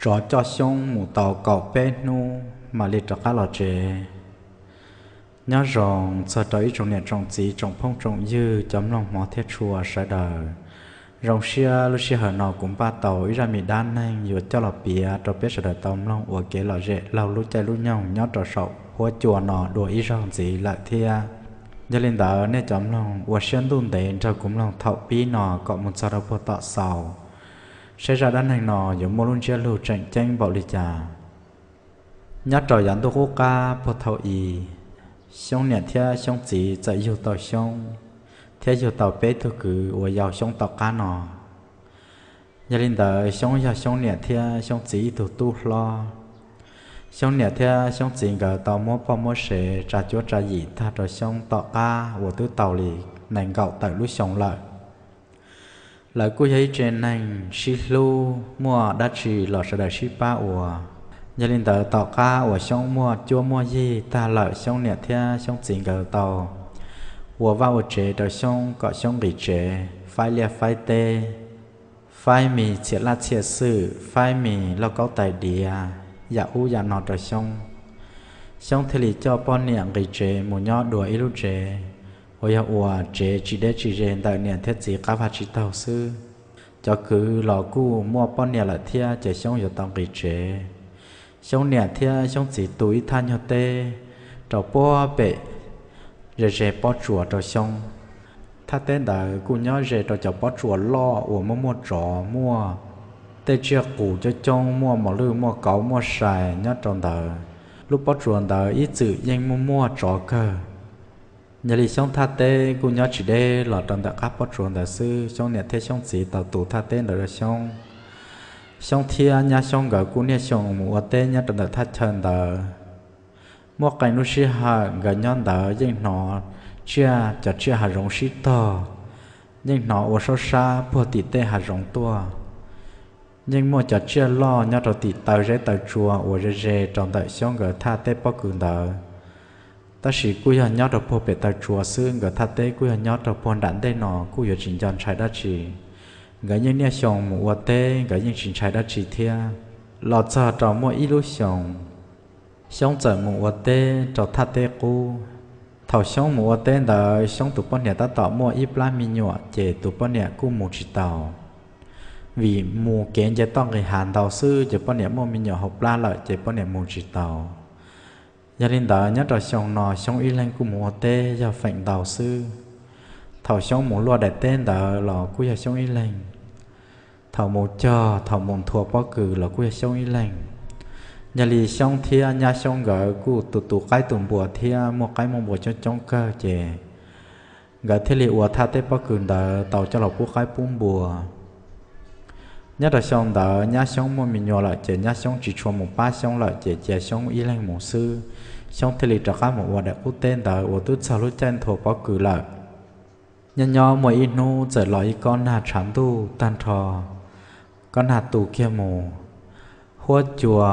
Tsov coj Xyoob mus tau kaum peb hnub mam li rov qab los tsev. Nyob zoo txog rau ib tsoom niam tsoom txiv tsoom phooj tsoom ywg cov mloog hmov thiab tshua sawv daws. Zoo siab lub sij hawm no kuv npaj tau ib zaj me dab neeg yuav coj los piav rau peb sawv daws tau mloog ua kev lom zem laug lub caij lub nyoog nyob rau saum huab cua no dua ib zaug ntxiv lawm thiab. Yog li ntawd nej cov mloog ua siab ntuj ntev nrog kuv mloog thaum pib no kom mus txog rau puag tom xaus, saib zaj dab neeg no yuav muaj lub ntsiab lus tseem ceeb npaum li cas. Nyob rau yav ntuj qub qab puag thaum i, Xyoob niam thiab Xyoob txiv txawm yug tau Xyoob, thiab yug tau peb tug kwv uas yau Xyoob tom qab no. Yog li ntawd Xyoob yog Xyoob niam thiab Xyoob txiv ib tug tub hlob. Xyoob niam thiab Xyoob txiv nkawd tau muab poj muab sev tsa cuab tsa yim tag rau Xyoob tom qab uas twb tau li nees nkaum tawm lub xyoo lawm. Lawv kuj yog ib tse neeg sib hlub, muaj dab tsi los sawv daws sib pab ua. Yog li ntawd tom qab uas Xyoob muaj cuab muaj yig tag lawm, Xyoob niam thiab Xyoob txiv nkawd tau ua vaj ua tsev rau Xyoob kom Xyoob nqis tsev, faib liaj faib teb, faib mis txhiam laj txhiam xwm, faib mis lauj kaub tais diav, yam ub yam no rau Xyoob. Xyoob thiaj li coj poj niam nqis tsev mus nyob dua ib lub tsev uas yog ua tsev tsis deb tsis ze ntawm niam thiab txiv qab vaj tsib taug xwb. Cov kwv los kuj muaj poj niam lawm thiab ces Xyoob yuav tau nqis tsev. Xyoob niam thiab Xyoob txiv tu ib thaj nyuag teb rau puag pem ze ze pob tsuas rau Xyoob. Thaj teb ntawd kuj nyob ze rau cov pob tsuas loj uas muaj muaj tsov, muaj tej tsiaj qus coob coob, muaj mos lwj, muaj kauv, muaj sai nyob rau ntawd. Lub pob tsuas ntawd ib txwm yeej muaj muaj tsov kawg. Yog li Xyoob thaj teb kuj nyob tsis deb los rau ntawm qab pob tsuas ntawd xwb. Xyoob niam thiab Xyoob txiv tau tu thaj teb ntawd rau Xyoob. Xyoob thiab nyab Xyoob nkawd kuj niaj xyoo mus ua teb nyob rau ntawm thaj chaw ntawd. Muaj qee lub sij hawm nkawd nyob ntawd yeej hnov tsiaj, cov tsiaj hav zoov sib tog, yeej hnov ua saub sab puag tim tej hav zoov tuaj. Yeej muaj cov tsiaj loj nyob rau tim taw zeb taw tsua uas ze ze rau ntawm Xyoob nkawd thaj teb pob kws ntawd. Tab sis kuj yog nyob rau puag pem taw tsua xwb, nkawd thaj teb kuj yog nyob rau puag nram ntej no, kuj yuav tsis nco ntshai dab tsi. Nkawd yeej niaj xyoo mus ua teb, nkawd yeej tsis ntshai dab tsi thiab. Los txog rau muaj ib lub xyoos, Xyoob txawm mus ua teb rau thaj teb qub. Thaum Xyoob mus ua teb ntawd, Xyoob tus poj niam tab tom muaj ib plab me nyuam, ces tus poj niam kuj mus tsis tau. Vim mus kev nce toj nqis hav ntau xwb, ces poj niam muaj me nyuam hauv plab lawm, ces poj niam mus tsis tau. Yog li ntawd, nyob rau xyoo no Xyoob ib leeg kuj mus ua teb yog feem ntau xwb. Thaum Xyoob mus luaj daim teb ntawd los kuj yog Xyoob ib leeg. Thaum mus cog, thaum mus nthua pob kws los kuj yog Xyoob ib leeg. Yog li Xyoob thiab nyab Xyoob nkawd kuj tu tu qaib tu npua thiab muaj qaib muaj npua coob coob kawg, ces nkawd thiaj li ua thaj teb pob kws ntawd tau coj los pub qaib pub npua. Nyob rau xyoo ntawd nyab Xyoob muaj me nyuam lawm, ces nyab Xyoob tsis tshua mus pab Xyoob lawm, ces cia Xyoob ib leeg mus xwb. Xyoob thiaj li rov qab mus ua daim qub teb ntawd uas twb txog lub caij nthua pob kws lawm. Nyob nyob muaj ib hnub txawm los ib kob nag tshav ntuj tag nrho, kob nag tu kiag mus, huab cua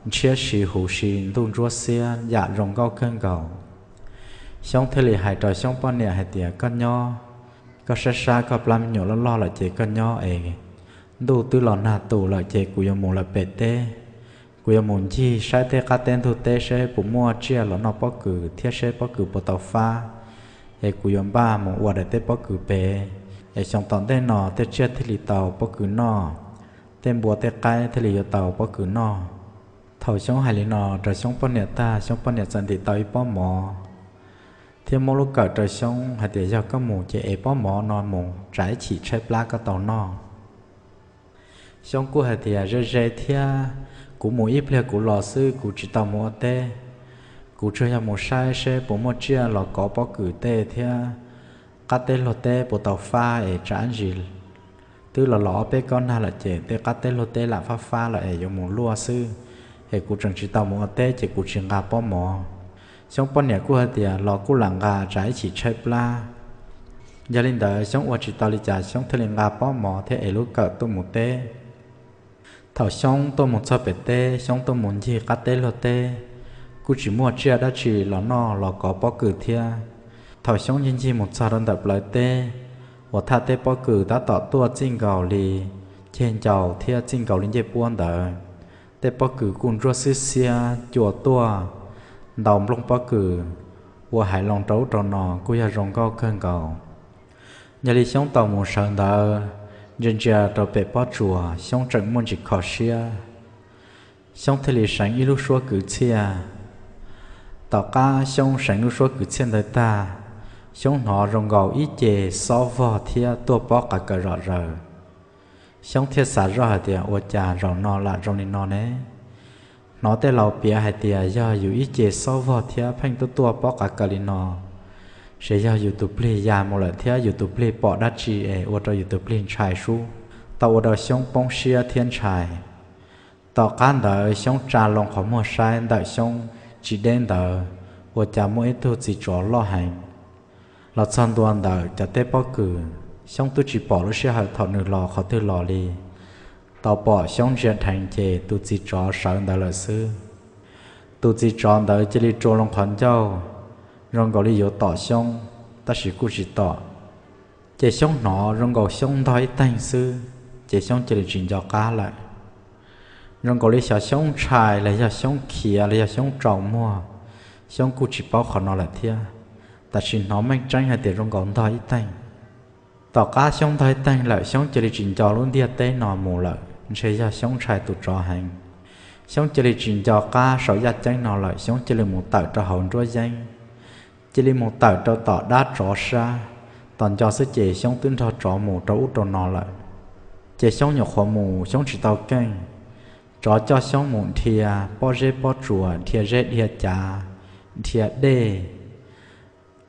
ntshiab si huv si, ntuj ntsuab xiab yam zoo nkauj kawg nkaus. Xyoob thiaj li hais rau Xyoob poj niam hais tias, Koj nyob, koj saib saib koj plab me nyuam loj loj lawm ces koj nyob es, ntuj twb los nag tu lawm ces kuv yuav mus lawm pem teb. Kuv yuav mus ncig saib tej qab teb ntug teb seb puas muaj tsiaj los noj pob kws thiab seb pob kws puas tau fab, es kuv yuav npaj mus ua daim teb pob kws pem, es xyoo tom ntej no tej tsiaj thiaj li tau pob kws noj, tej npua tej qaib thiaj li yuav tau pob kws noj. Thaum Xyoob hais li no rau Xyoob poj niam tag, Xyoob poj niam txawm ntim tau ib pob mov thiab muab lub kawm rau Xyoob hais tias, Yog koj mus ces ev pob mov no mus, tsam ib chim tshaib plab koj tau noj. Xyoob kuj hais tias, Ze ze thiab, kuv mus ib pliag kuv los xwb, kuv tsis tau mus ua teb. Kuv tsuas yog mus saib seb puas muaj tsiaj los kov pob kws tej thiab qab teb luag teb puas tau fab es tsam ntsis twb los los ob peb kob nag lawm ces tej qab teb luag teb lam fab fab lawm es yuav mus luaj xwb, es kuv tseem tsis tau mus ua teb ces kuv tsis nqa pob mov. Xyoob poj niam kuj hais tias, Los kuj lam nqa, tsam ib chim tshaib plab. Yog li ntawd Xyoob ua tsis tau li cas, Xyoob thiaj li nqa pob mov thiab ev lub kawm tuaj mus teb. Thaum Xyoob tuaj mus txog pem teb, Xyoob tuaj mus ncig qab teb luag teb, kuj tsis muaj tsiaj dab tsi los noj los kov pob kws thiab. Thaum Xyoob ncig ncig mus txog rau ntawm plawv teb uas thaj teb pob kws tab tom tuaj txij nkaus li ceg ncau thiab txij nkaus li ncej puab ntawd, tej pob kws kuj ntsuab xwb xiab cua tuaj, ntaus nplooj pob kws ua hais loo rau ub rau no kuj yog zoo nkauj kawg nkaus. Yog li Xyoob tau mus sawv ntawd, ntsia ntsia rau pem pob tsuas Xyoob tseem muaj ntsis kho siab. Xyoob thiaj li seev ib lub suab kwv txhiaj. Tom qab Xyoob seev lub suab kwv txhiaj ntawd tag, Xyoob hnov zoo nkaus ib ce xob vog thiab tuaj pob qav kaws zom zaws. Xyoob thiaj xav zoj hais tias ua cas zaum no lam zoo li no ne? Hnov tej laus piav hais tias yog yus ib ce xob vog thiab pheej tuaj tuaj pob qav kaws li no, ces yog yus tus plig ya mus lawm thiab yus tus plig pom dab tsi es ua rau yus tus plig ntshai sub, tau ua rau Xyoob poob siab thiab ntshai. Tom qab ntawd Xyoob tsa loo qhov muag saib ntawm Xyoob tsis deb ntawd, ua cas muaj ib tug txiv tsov loj heev los txog ntua ntawm cov teb pob kws. Xyoob twb tsis pom lub sij hawm thaum nws los qhov twg los li, tau pom Xyoob ntsia dheev ces tus txiv tsov sawv ntawd lawm xwb. Tus txiv tsov ntawd cia li rua loo qhov ncauj, zoo nkaus li yuav tom Xyoob, tab sis kuj tsis tom. Ces Xyoob hnov zoo nkaus Xyoob ntog ib teeg xwb, ces Xyoob cia li tsis nco qab lawm. Zoo nkaus li xyov Xyoob ntshai los yog Xyoob khiav los yog Xyoob tsaus muag, Xyoob kuj tsis paub qhov no lawm thiab. Tab sis hnov meej tseeb hais tias zoo nkaus ntog ib teeg. Tom qab Xyoob ntog ib teeg lawm, Xyoob cia li tsis nco lub ntiaj teb no mus lawm, ntshe yog Xyoob ntshai tus tsov heev. Xyoob cia li tsis nco qab saum yaj ceeb no lawm, Xyoob cia li mus tawm rau hauv nruab yeeb, cia li mus tawm rau tom dab tsov sab. Tos nco xwb ces Xyoob twb nrog tsov mus rau ub rau no lawm. Ces Xyoob nyuam qhuav mus Xyoob tsis tau keej, tsov coj Xyoob mus dhia pob zeb pob tsuas, dhia zeb dhia cav, dhia dej,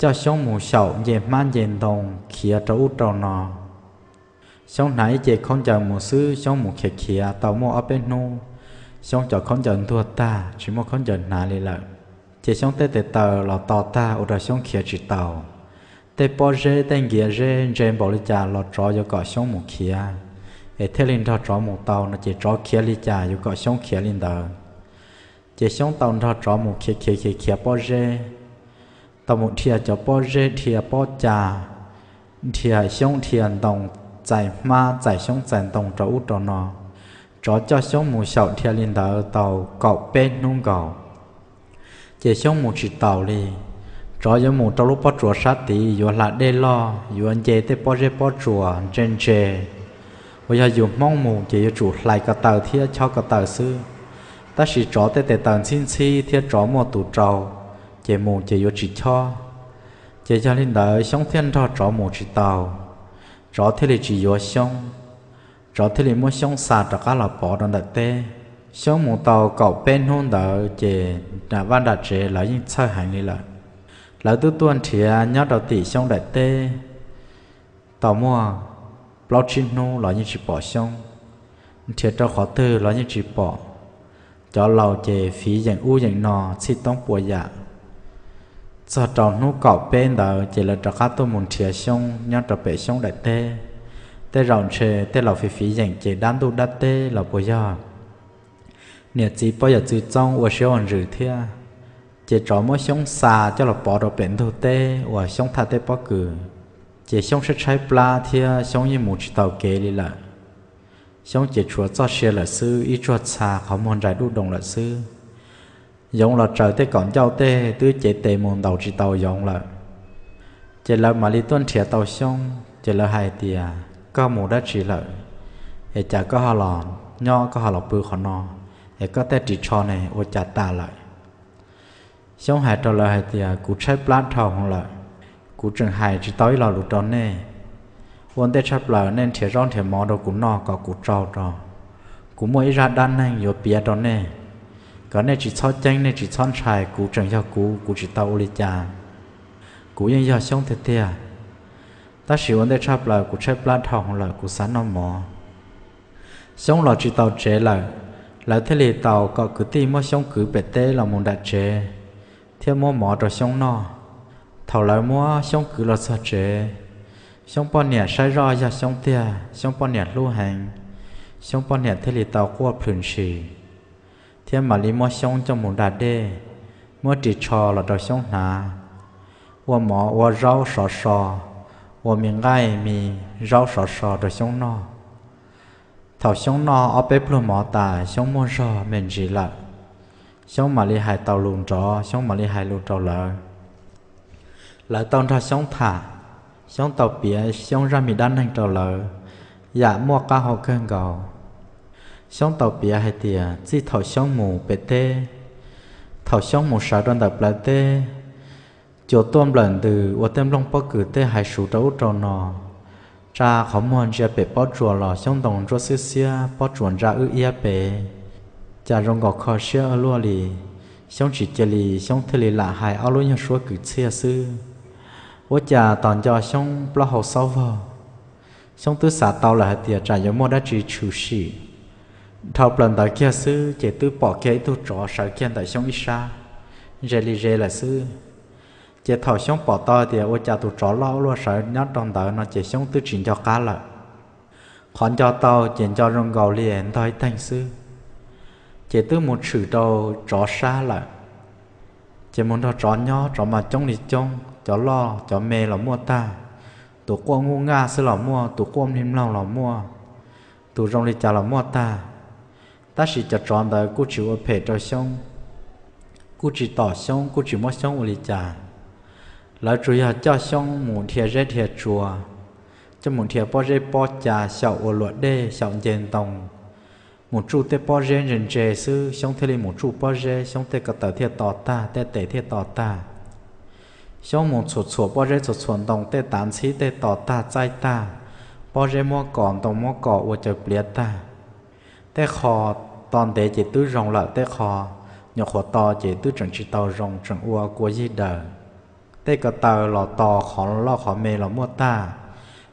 coj Xyoob mus xyaum nce hmab nce ntoo khiav rau ub rau no. Xyoob hnav ib ce khaub ncaws mus xwb, Xyoob mus khiav khiav tau muaj ob peb hnub, Xyoob cov khaub ncaws ntuag tag tsis muaj khaub ncaws hnav li lawm. Ces Xyoob tej tes taw los to tag ua rau Xyoob khiav tsis tau. Tej pob zeb tej nkiav zeb ntse npaum li cas los tsov yuav kom Xyoob mus khiav, es thiaj li nrog tsov mus tau no ces tsov khiav li cas yuav kom Xyoob khiav li ntawd. Ces Xyoob tau nrog tsov mus khiav khiav khiav khiav pob zeb, tau mus dhia cov pob zeb dhia pob cas, dhia Xyoob dhia ntoo, txais hmab txais Xyoob txais ntoo rau ub rau no. Tsov coj Xyoob mus xyaum dhia li ntawd tau kaum peb hnub nkaus, ces Xyoob mus tsis taus li. Tsov yuav mus rau lub pob tsuas sab tid yuav hla dej loj, yuav nce tej pob zeb pob tsuas ntse ntse, uas yog yus Hmoob mus ces yuav tsum hlais ko taw thiab chob ko taw xwb. Tab sis tsov tej tes taw ntxhib ntxhib thiab tsov muaj tus rau, ces mus ces yuav tsis chob. Ces yog li ntawd Xyoob thiaj nrog tsov mus tsis tau, tsov thiaj li tsis yuav Xyoob. Tsov thiaj li muab Xyoob xa rov qab los pov rau ntawm teb. Xyoob mus tau kaum peb hnub ntawd ces nram vaj nram tsev lawv yeej txhawj heev li lawm. Lawv twb tuaj nrhiav nyob rau tim Xyoob daim teb tau muaj plaub tsib hnub los yeej tsis pom Xyoob, nrhiav rau qhov twg los yeej tsis pom. Cov laus ces fiv yeem ub yeem no txhij toob puas yam. Txog rau hnub kaum peb ntawd ces lawv rov qab tuaj mus nrhiav Xyoob nyob rau pem Xyoob daim teb. Tej zaum ntshe tej laus fiv fiv yeem ces dab ntuj dab teb los puas yog niam txiv pog yawm txwv txoob ua siab ua ntsws thiab. Ces tsov muab Xyoob xa coj los pov rau pem ntug teb uas Xyoob thaj teb pob kws. Ces Xyoob tshaib tshaib plab thiab Xyoob yeej mus tsis tau kev li lawm. Xyoob ces tshuav txoj sia lawm xwb, ib tsuag txha qhov muag ntsais duj doo lawm xwb. Yoov los tsaws tej kaum ncauj tej twb cev tes mus ntaus tsis tau yoov lawm. Ces lawv mam li tuaj nrhiav tau Xyoob ces lawv hais tias, koj mus dab tsi lawm es cas koj ho los nyob koj ho los pw qhov no, es koj tej ris tsho ne ua cas tas lawm? Xyoob hais rau lawv hais tias, kuv tshaib plab dhau lawm, kuv tseem hais tsis tau ib lo lus rau nej. Ua ntej tshaj plaws nej nrhiav zaub nrhiav mov rau kuv noj kom kuv tsau rau. Kuv muaj ib zaj dab neeg yuav piav rau nej, kom nej tsis txhob ceeb nej tsis txhob ntshai, kuv tseem yog kuv, kuv tsis tau ua li cas. Kuv yeej yog Xyoob tiag tiag, tab sis ua ntej tshaj plaws kuv tshaib plab dhau lawm, kuv xav noj mov. Xyoob los tsis tau tsev lawm, lawv thiaj li tau kom kwv tij muab Xyoob kwv pem teb los mus nram tsev thiab muab mov rau Xyoob noj. Thaum lawv muab Xyoob kwv los txog tsev, Xyoob poj niam saib zoj yog Xyoob tiag, Xyoob poj niam hlub heev. Xyoob poj niam thiaj li tau quaj plhws ntshis thiab mam li muab Xyoob coj mus da dej, muab ris tsho los rau Xyoob hnav, ua mov ua zaub sov so, ua me nqaij me zaub sov so rau Xyoob noj. Thaum Xyoob noj ob peb pluag mov tas, Xyoob muaj zog me ntsis lawm, Xyoob mam li hais tau lus nrov, Xyoob mam li hais lus rau lawv. Lawv tau nrog Xyoob tham, Xyoob tau piav Xyoob zaj me dab neeg rau lawv, yam muaj qab hau kawg nkaus. Xyoob tau piav hais tias txij thaum Xyoob mus pem teb, thaum Xyoob mus sawv rau ntawm plawv teb, cua tuaj nplawm ntws ua tej nplooj pob kws tej hais suv rau ub rau no, tsa qhov muag ntsia pem pob tsuas los xyoob ntoo ntsuab xiab xiab, pob tsuas ntsa wb iab pem, cas zoo nkaus kho siab ua luaj li. Xyoob tsis cia li, Xyoob thiaj li lam hais ob lub nyuag suab kwv txhiaj xwb. Ua cas tos nco Xyoob plaub hau xaub vog, Xyoob twb xav tau lawm hais tias tsam yuav muaj dab tsi tshwm sim. Dhau plaws ntawd kiag xwb ces twb pom kiag ib tug tsov sawv kiag ntawm Xyoob ib sab, ze li ze lawm xwb. Ces thaum Xyoob pom tau tias ua cas tus tsov loj ua luaj sawv nyob rau ntawd no ces Xyoob twb tsis nco qab lawm. Qhov nco tau ces nco zoo nkaus li ntog ib teeg xwb, ces twb mus tshwm rau tsov sab lawm. Ces mus nrog tsov nyob, tsov mas coob li coob, cov loj cov me los muaj tag, tus quaj nuj nyaj xwb los muaj, tus quaj mlig mloog los muaj, tus zoo li cas los muaj tag. Tab sis cov tsov ntawd kuj tsis ua phem rau Xyoob, kuj tsis tom Xyoob, kuj tsis muab Xyoob ua li cas. Lawv tsuas yog coj Xyoob mus dhia zeb dhia tsua, coj mus dhia pob zeb pob ca, xyaum ua luam dej, xyaum nce ntoo, mus tsuj tej pob zeb ntse ntse xwb. Xyoob thiaj li mus tsuj pob zeb, Xyoob tej ko taw thiaj to tag, tej tes thiaj to tag. Xyoob mus txhuam txhuam pob zeb, txhuam txhuam ntoo, tej tav ntxhib tej to tag txaij tag, pob zeb muab kos, ntoo muab kos ua caws pliav tag. Tej qho to ntev ces twb zoo lawm, tej qho nyuam qhuav to ces twb tseem tsis tau zoo, tseem ua kua yig daws. Tej ko taw los to, qhov loj qhov me los muaj tag,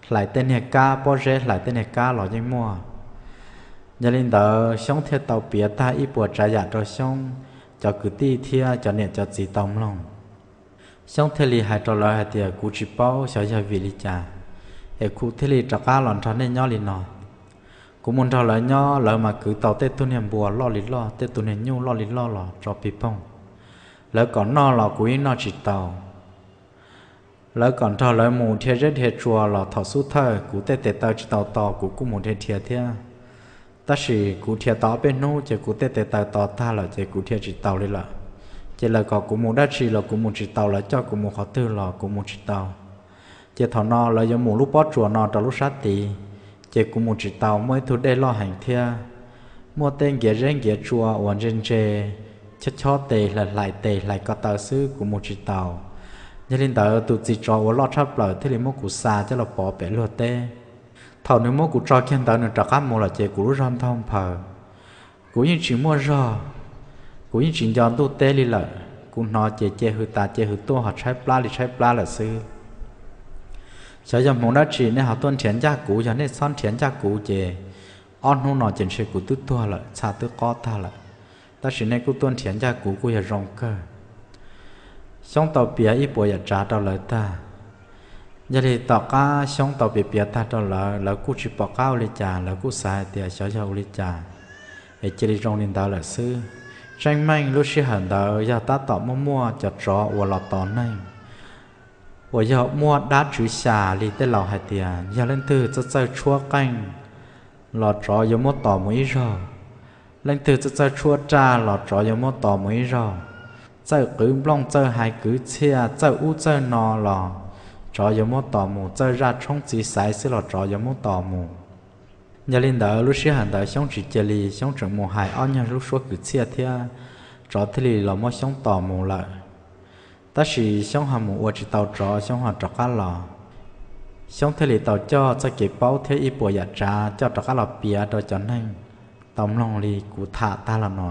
hlais tej niag kab, pob zeb hlais tej niag kab los yeej muaj. Yog li ntawd Xyoob thiaj tau piav tag ib puas tsav yam rau Xyoob cov kwv tij thiab cov niam cov txiv tau mloog. Xyoob thiaj li hais rau lawv hais tias, kuv tsis paub xyov yog vim li cas es kuv thiaj li rov qab los nrog nej nyob li no. Kuv mus nrog lawv nyob, lawv mas kwv tau tej tug niag npua loj li loj, tej tug niag nyuj loj li loj los tso pig poog. Lawv kom noj los kuv yeej noj tsis tau. Lawv kom nrog lawv mus dhia zeb dhia tsua los thaum xub thawj kuv tej tes taw tsis tau to, kuv kuj mus dhia dhia thiab. Tab sis kuv dhia tau ob peb hnub ces kuv tej tes taw to tag lawm ces kuv dhia tsis tau li lawm. Ces lawv kom kuv mus dab tsi los kuv mus tsis tau, lawv coj kuv mus qhov twg los kuv mus tsis tau. Ces thaum no lawv yuav mus lub pob tsuas no rau lub sab tid, ces kuv mus tsis tau, muaj ib tug dej loj heev thiab, muaj tej nkiav zeb nkiav tsua uas ntse ntse, chob chob tes, hlais hlais tes, hlais ko taw xwb, kuv mus tsis tau. Yog li ntawd tus txiv tsov uas loj tshaj plaws thiaj li muab kuv xa coj los pov pem luag teb. Thaum nws muab kuv tso kiag ntawd nws rov qab mus lawm ces kuv lub zog ntaug nphaws. Kuv yeej tsis muaj zog, kuv yeej tsis nco ntuj teb li lawm. Kuv hnov ces ce hws tas ce hws tuaj, ho tshaib plab li tshaib plab lawm xwb. Xyov yog hmoov dab tsi nej ho tuaj nrhiav ncaj kuv, yog nej txhob nrhiav ncaj kuv ces ob hnub no ces ntshe kuv twb tuag lawm, txha twb qob tag lawm. Tab sis nej kuj tuaj nrhiav ncaj kuv kuj yog zoo kawg. Xyoob tau piav ib puas yam tsav rau lawv tag. Yog li tom qab Xyoob tau piav piav tag rau lawv, lawv kuj tsis pom qab ua li cas, lawv kuj xav hais tias xyov yog ua li cas es cia li zoo li ntawd lawm xwb. Tseeb meej lub sij hawm ntawd yog tab tom muaj muaj cov tsov uas los tos neeg uas yog muaj dab tswv xya li tej laus hais tias yog leej twg txawj txawj tshuab qeej los tsov yuav muab tos mus ib zaug, leej twg txawj txawj tshuab raj los tsov yuav muab tos mus ib zaug, txawj qwv nplooj, txawj hais kwv txhiaj, txawj ub txawj no los tsov yuav muab tos mus, txawj zaj tshoob txiv xaiv xwb los tsov yuav muab tos mus. Yog li ntawd lub sij hawm ntawd Xyoob tsis cia li, Xyoob tseem mus hais ob nyuag lub suab kwv txhiaj thiab, tsov thiaj li los muab Xyoob tos mus lawm. Tab sis Xyoob ho mus ua tsis tau tsov, Xyoob ho rov qab los. Xyoob thiaj li tau coj txoj kev paub thiab ib puas yam tsav coj rov qab los piav rau cov neeg tau mloog li kuv tham tag los no.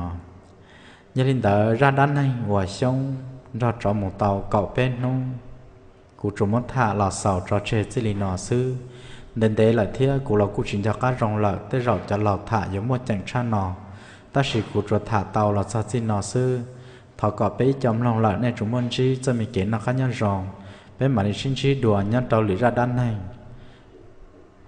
Yog li ntawd zaj dab neeg uas Xyoob nrog tsov mus tau kaum peb hnub, kuv tsuas muab tham los xaus tso tseg txij li no xwb. Ntev ntev lawm thiab kuv los kuj tsis nco qab zoo lawm, tej zaum cov laus tham yuav muaj ceem tshaj no, tab sis kuv tsuas tham tau los txog txij no xwb. Thov kom peb ib co mloog lawm nej tsuas muaj ntsib txoj me kev noj qab nyob zoo. Peb mam li sib ntsib dua nyob rau lwm zaj dab neeg.